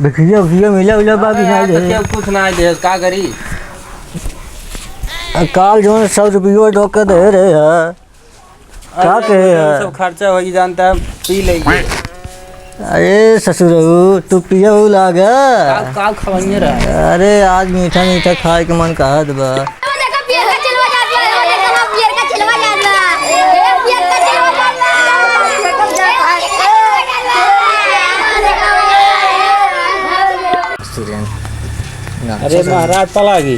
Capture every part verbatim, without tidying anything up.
भिखिया उखिया मिला उला बा कि अरे नहीं यार, रे? तो क्या कुछ ना दे, का करी? आ, काल जौन सौ रुपयो धोके दे रहे हैं। का अरे कहे यार, है? सब खर्चा होई जानता है, पी लेंगे। अरे ससुरऊ, तू पिया हो लागा। काल, काल खवाइए रहा। अरे आज मीठा मीठा खाए के मन कहत बा। देखो, पियर का चिलवा जात बा, देखो, पियर का चिलवा जात बा। ए, पियर का चिलवा जात बा। अरे महाराज पलागी।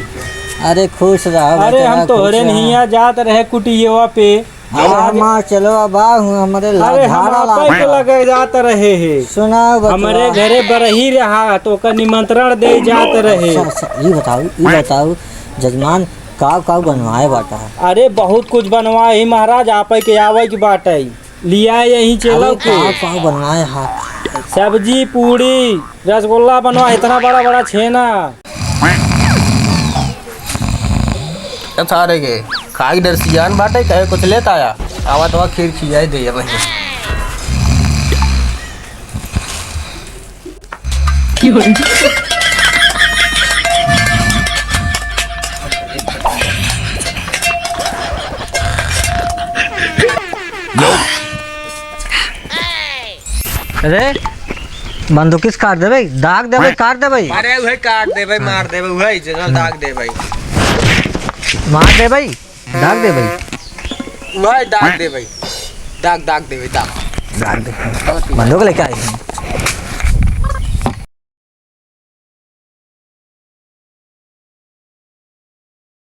अरे खुश रहा अरे बेटा, हम तोहरे खुश रहा। नहिया जात रहे कुटियवा पे। अरे आज हमार चलो अब आ हूँ, हमरे ला-, अरे हम झाड़ा आपा के लाग लगे जात रहे हे। सुनाओ बतवा। हमरे घरे बरही रहा तो ओकर निमंत्रण दे जात रहे। अच्छा, अच्छा, ई बताओ, ई बताओ जजमान, काव काव बनवाए बाटा? अरे बहुत कुछ बनवाए ही महाराज, आपे के आवे के बाटे। लिया यही चलो अरे के। काव काव बनवाए हा? सब्जी, पूड़ी, रसगुल्ला बनवा, इतना बड़ा बड़ा छेना। ए सारे के खाई डर सियान बाटे, कहे कुछ लेत आया। आवा तो खीर खियाई दे अब। अरे, बंदूकिस काट देबे, दाग देबे, काट देबे। अरे, उहे काट देबे, मार देबे, उहे जनरल दाग देबे। मार देबे, दाग देबे। उहे दाग देबे। दाग, दाग देबे, दाग। दाग देबे। बंदूक लेके आई।